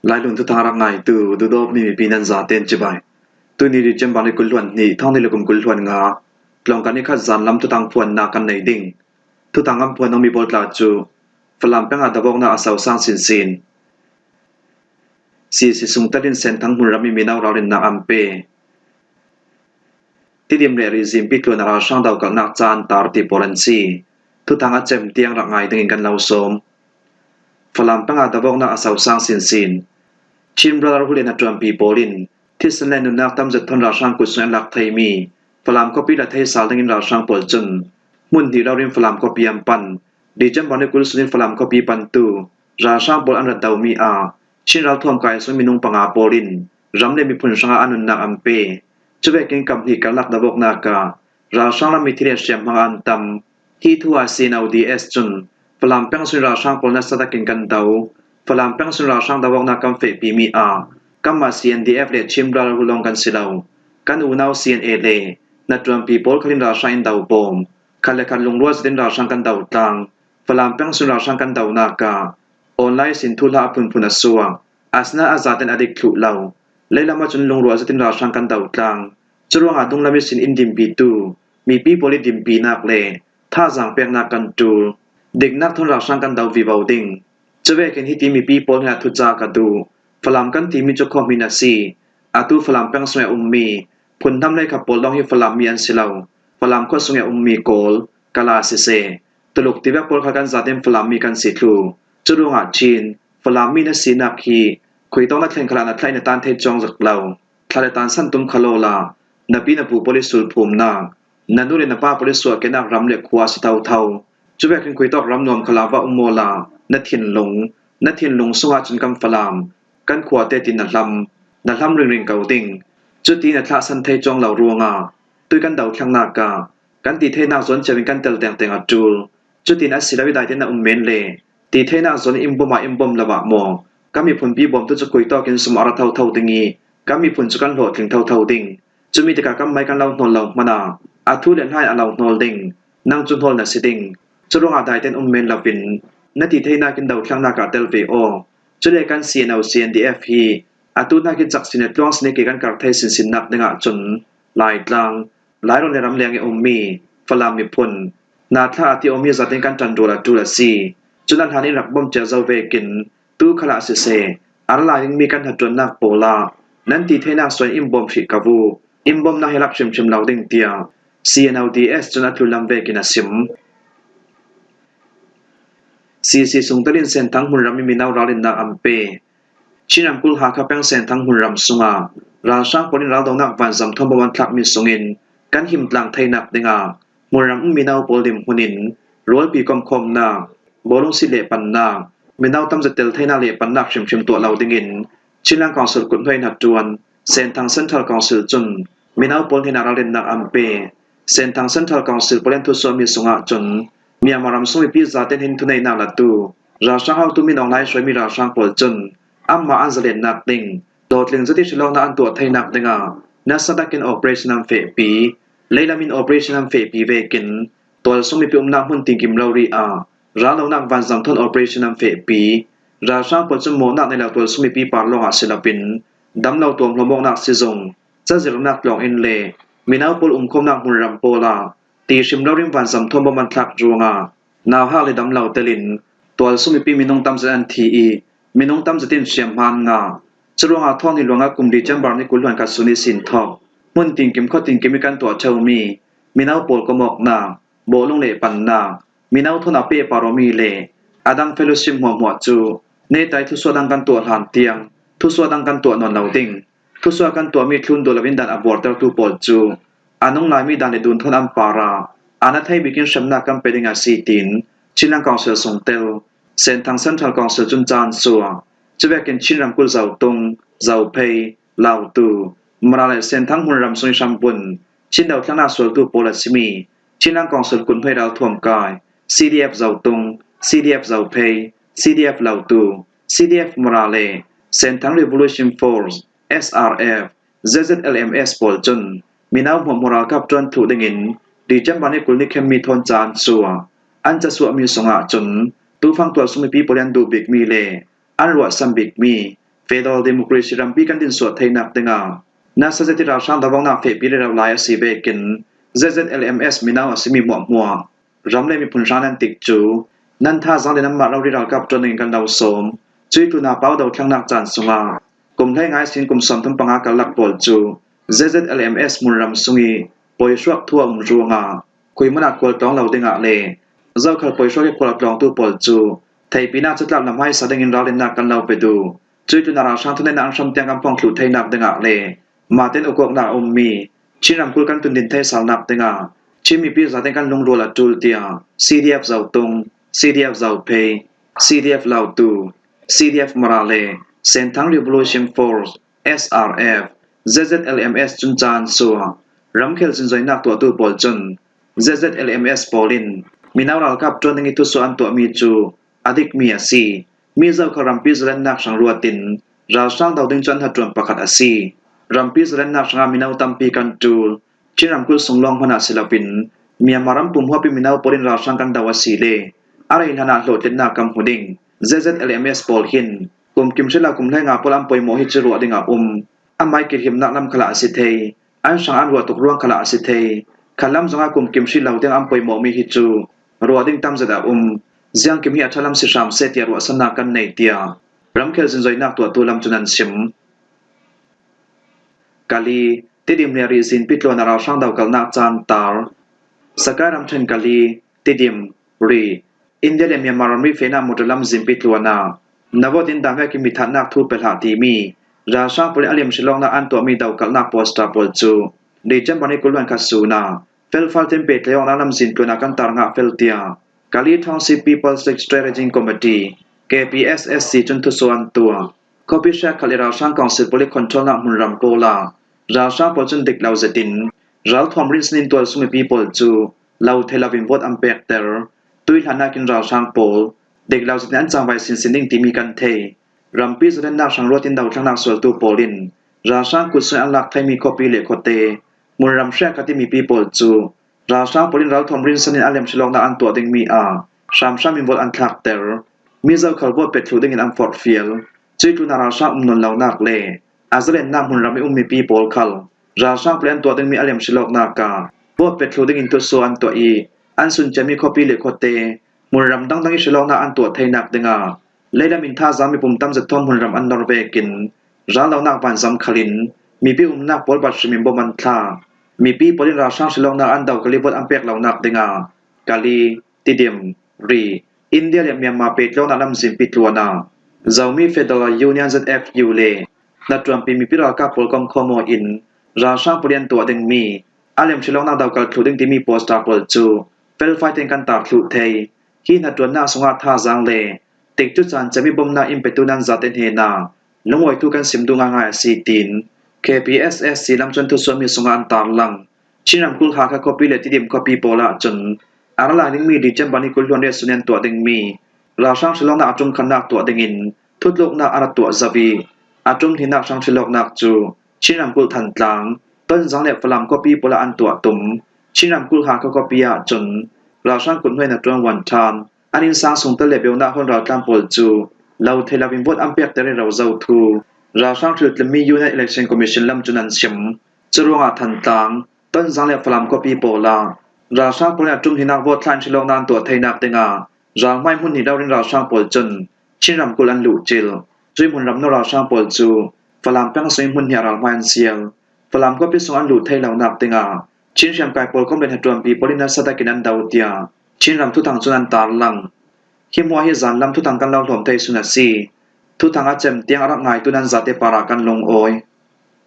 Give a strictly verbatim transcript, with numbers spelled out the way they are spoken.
Lailun thuthang rak ngaitu, duhdawtmi mipi nan zaten cibai. Tuni December ni kul hluan hnih, thawng hnih le kum kul hluan nga, tlawngkal ni khat zan lam thuthang phuannak kan nei ding. Thuthang kan phuan nungmi pawl tla cu Falam peng ah davawknak a sosang sinsin. CC Sungtel in Senthang hmunram i mino ralrinnak an pe. Tidim le Rizim pitluan a ralhrang dokalhnak caan tar ti pawl an si. Thuthang a cem tiang rak ngai dingin kan lo sawm. Falam peng ah davawknak a sosang sinsin. Chin Brotherhood le hnaṭuanpi pawl in thisen le nunnak tamzet thawn ralhrang kut sung an lak theimi Falam khuapi la thei sal dingin ralhrang pawl cun hmun hnih ralrin Falam khuapi an pan. December ni kul sunin Falam khuapi pantu ralhrang pawl an rat domi ah Chin ralthuam kai sung minung panga pawl in ram le miphun hrangah a nunnak an pe. Cuvekin kaphnih karlak davawknak ah ralhrang lam mithi le hriamhma an tam. Hi thu ah CNODS cun Falam peng sung ralhrang pawl nasa takin kan do. Falam peng sung ralhrang davawknak kan fehpimi ah kanmah CNDF le Chin Brotherhood lawng kan si lo. Kan unau CNA le hnaṭuanpi pawl khalin ralhrang in do bawm. Khat le khat lungrual zetin ralhrang kan do tlang. Falam peng sung ralhrang kan donak ah online sin thuhla a phunphun a suak. Asinain a zaten a dik thluh lo. Leilam ahcun lungrual zetin ralhrang kan do tlang. Curuangah dunglam ihsin in dimpitu mipi pawl i dimpinak le thazaang peknak kan ṭul. Diknak thawn ralhrang kan do vivo ding. Cuvekin hiti mipi pawl hnenah thuca ka duh. Falam kan timi cu khuahmin a si. Atu Falam peng sungah ummi phunhnam lei kha pawl lawng hi Falam mi an si lo. Falam khua sungah ummi Kawl, Kala siseh, Tuluk tivek pawl kha kan zaten Falam mi kan si thlu. Curuangah Chin, Falam mi na sinak hi khuitawk na thlen khalah na thlai na tan thei cuang zet lo. Thla le tan san tum kha lawla, na pi na pu pawl i sulphumnak, na nu le na pa pawl i suahkehnak ram le khua a si thotho. Cuvekin khuitawk ram nuam khalah va um awla, na thinlung, na thinlung sungah cun kan Falam, kan khuate tin na hlam, na hlam ringring ko ding. Cuti na thlahsan thei cuang lo ruangah tui kan dothlennak ah kan ti theinak zawn cio in kan tel tengteng a ṭul. Cutin a si lo i daite na um men le ti theinak zawn in bawm ah in bawm lo ah maw? Kan miphunpi bawmtu cu khuitawk in sum a ra thotho ding i kan miphun cu kan hlawhtling thotho ding. Cumi tikah kan mai kan lo hnawl lo hmanh ah a thu le hla in a lo hnawl ding. Nang cu hnawl na si ding. Curuangah daiten um men loin na ti theinak in dothlennak ah tel ve aw. Cule kan CNO CNDF hi atu hnak i cak sin le tluang sin i ke kan kar thei sinsinnak dingah cun Laitlang, Lairawn le ramleng i ummi Falam miphun, hna thla a ti awmi zaten kan ṭanrual a ṭul a si. Cun a hlan in rak bawm cia zo vekin tu khalah siseh, a ra lai dingmi kan hnaṭuannak pawl ah nan ti theinak sual in bawm hrih ka vuk. In bawmnak hi rak hrimhrim lo ding, tiah CNODS cun a tlunlam vekin a sim. CC Sungtel in Senthang hmunram i mino ralrinnak an pe. Chin ramkulh Hakha peng Senthang hmunram sungah ralhrang pawl in raldonak vanzam thawn bawm an thlakmi sungin kan him tlang theinak dingah hmunram um mino pawl dinhmun in rualpi komkhawmnak, bawlung sit le pannak, mino tamzet tel theinak le pannak hrimhrim tuah lo dingin Chinland Council kuthnuai hnaṭuan Senthang Central Council cun mino pawl hnenah ralrinnak an pe. Senthang Central Council pawl in thusuahmi sungah cun Myanmar ram sung mipi zaten hin thuneihnak latu ralhrang hotu min awnglai hruaimi ralhrang pawl cun anmah an zalennak ding dawtling zet i hrilawknak an tuah theinak dingah nasa takin operation an fehpi. Leilam in operation an fehpi vekin tualsung mipi umnak hmun tinkim rori ah raldonak vanzam thawn operation an fehpi. Ralhrang pawl cun mawhnak nei lo tualsung mipi par lawngah si loin damlo tuamhlawm awknak sizung, cazirhnak tlawng in le mino pawl umkhawmnak hmunram pawl ah ti hrim loin vanzam thawn bawm an thlak ruangah nauhak le damlo telin tualsung mipi minung tamzet an thi i minung tamzet in hriamhma an ngah. Curuangah thawng hnih luangah kum December ni kul hluan khat sun ihsin thawk hmun tinkim khua tinkim i kan tuah ṭheumi mino pawl komawknak, bawlung le pannak, mino thawn a pehpar awmi le a dang fellowship hmuahhmuah cu netai thusuah dang kan tuah hlan tiang thusuah dang kan tuah nawn lo ding. Thusuah kan tuahmi thlun duh loin dan a buartertu pawl cu a nung laimi dan le dun thawn an par ah a na thei bikin hremnak kan pe ding a si, tiin Chinland Council sungtel Senthang Central Council cun caan suah. Cuvekin Chin ramkulh Zotung, Zophei, Lautu, Mara le Senthang hmunram sung i hrambun Chin dothlennak sualtu pawl a simi Chinland Council kuthnuai ralthuam kai CDF Zotung, CDF Zophei, CDF Lautu, CDF Mara le Senthang Revolution Force, SRF, ZZLMS pawl cun mino hmuahhmuah ralkap ṭuan thluh dingin December ni kul ni khenmi thawn caan suah. An casuahmi sungah cun tufang tualsung mipi pawl i an duh bikmi le an ruahsan bikmi Federal Democracy rampi kan dinsuah theinak dingah nasa zet i ralhrang dovongnak fehpi rero lai a si vekin Z Z L M S minau a si mi hmuahhmuah ram le miphun hrang nan tik cu nan thazaang le nanmah rori ralkap ṭuan dingin kan lo sawm. Cui tluna pau dothlengnak caan sungah kum hleinga ihsin kum sawmthum panga karlak pawl cu Z Z L M S hmunram sung i pawihruak thu a um ruangah khuihmun ah khual tlawng lo dingah le zokhal pawihruak i khual a tlawngtu pawl cu theihpinak catlap lam hmaisa dingin ralrinnak kan lo pe duh. Cui tlunah ralhrang thuneihnak an hram tiang kan phong thluh theinak dingah le mahten ukawknak a ummi Chin ramkulh kan tundin theisalnak dingah Chin mipi zaten kan lungrual a ṭul tiah C D F Zotung, C D F Zophei, C D F Lautu, C D F Mara le Senthang Revolution Force, S R F, Z Z L M S cun caan suah. Ramkhel zingzoinak tuahtu pawl cun Z Z L M S pawl in minau ralkap ṭuan ding i thusuah an tuahmi cu a dikmi a si. Mi zokhal rampi zalennak hrang ruatin ralhrang do ding cu an hnaṭuan pakhat a si. Rampi zalennak hrangah minau tampi kan ṭul. Chin ramkulh sung lawng hmanh ah si loin Myanmar ram pumhuap i minau pawl in ralhrang kan do a si le a rei hlanah hlawhtlinnak kan hmu ding. Z Z L M S pawl hin kum kim hrila kum hleinga pawl an poimawh hi cu ruah ding a um. Amai kihrimnak lam khalah a si thei. An hrang an ruah tuk ruang khalah a si thei. Khalam zongah kum kim hrih lo tiang an poimawhmi hi cu ruah ding tam zet a um. Ziangkim hi a ṭha lam si hram seh tiah ruahsannak kan nei tiah ramkhel zingzoinak tuahtu lam cun an sim. Kali, Tidim le Rih zinpi tluan a ralhrang dokalnak caan tar. Sakai ramṭhen Kali, Tidim, Rih, India le Myanmar ramri fehnak motor lam zinpi tluan ah na vote in dan vekin mi thatnak thu pe hlah timi ralhrang pawl in a lim hrilawknak an tuahmi dokalnak poster pawl cu December ni kul hluan khat sun ah felfal tein pehtlaih awknak lamzin tluan ah kan tar ngah fel tiah Kali Township People's Strategy Committee, K P S S C cun thusuah an tuah. Khuapi hriakhalh le ralhrang council pawl i controlnak hmunram pawl ah ralhrang pawl cun dik lo zetin ralthuam rinsan in tualsung mipi pawl cu lo thei loin vote an pekter. Tuihlannak in ralhrang pawl dik lo zetin an cangvai sinsin ding timi kan thei. Rampi zalennak hrang ruatin dothlengnak sualtu pawl in ralhrang kut sungin an lak theimi khuapi le khuate hmunram hriakhat i mipi pawl cu ralhrang pawl in ralthuam rinsan in a lim hrilawknak an tuah dingmi ah hramhram in vote an thlakter. Mi zokhal vote pek thluh dingin an forhfial. Cui tlunah ralhrang um nawn lonak le a zalennak hmunram i um mipi pawl khal ralhrang pawl in an tuah dingmi a lim hrilawknak ah vote pek thluh dingin thusuah an tuah i an sun ciami khuapi le khuate hmunram dangdang i hrilawknak an tuah theinak dingah leilam in thazaang mipum tam zet thawn hmunram an nor vekin ral lonak vanzam khal in mipi umnak pawl bat hrim in bom an thlah. Mipi pawl in ralhrang hrilawknak an dokal i vote an pek lonak dingah Kali, Tidim, Rih, India le Myanmar pehtlaihnak lamzinpi tluan ah Zomi Federal Union, Z F U, le hnaṭuanpi mipi ralkap pawl komkhawm aw in ralhrang pawl i an tuah dingmi a lim hrilawknak dokal thluh ding timi poster pawl cu felfai tein kan tar thluh thei. Hi hnaṭuannak sungah thazaang le tikcu caan ciami bomnak in petu nan zate hnenah lungawi thu kan sim duh ngaingai a si, tiin K P S S C lam cun thusuahmi sungah an tarlang. Chin ramkulh Hakha khuapi le Tidim khuapi pawl ahcun a ra lai dingmi December ni kul hluan riat sun i an tuah dingmi ralhrang hrilawknak a ṭumkhatnak tuah dingin thutluknak a ra tuah zo i a ṭum hninak hrang hrilawknak cu Chin ramkulh Thantlang, Tonzang le Falam khuapi pawl ah an tuah tum. Chin ramkulh Hakha khuapi ahcun ralhrang kut hnuai hnaṭuan Wanṭhan, an innsang sungtel le beunak hawn raltlan pawl cu lo thei loin vote an pekter rero zo thu ralhrang hriltlinmi Union Election Commission lam cun an sim. Curuangah Thantlang, Tonzang le Falam khuapi pawl ah ralhrang pawl in a ṭum hninak vote thlah in hrilawknak an tuah theinak dingah ralhmai hmun hnih rori in ralhrang pawl cun Chin ramkulh an luhcilh. Cui hmunram nor ralhrang pawl cu Falam peng sungin hmun hnih ah ralhmai an sial. Falam khuapi sung an luh thei lonak dingah Chin hriamkai pawl kom le hnaṭuanpi pawl in nasa takin an do tiah Chin ram thuthang cun an tarlang. Hi hmuah hi zanlam thuthang kan lo hlawm thei sun a si. Thuthang a cem tiang a rak ngaitu nan zate parah kan lungawi.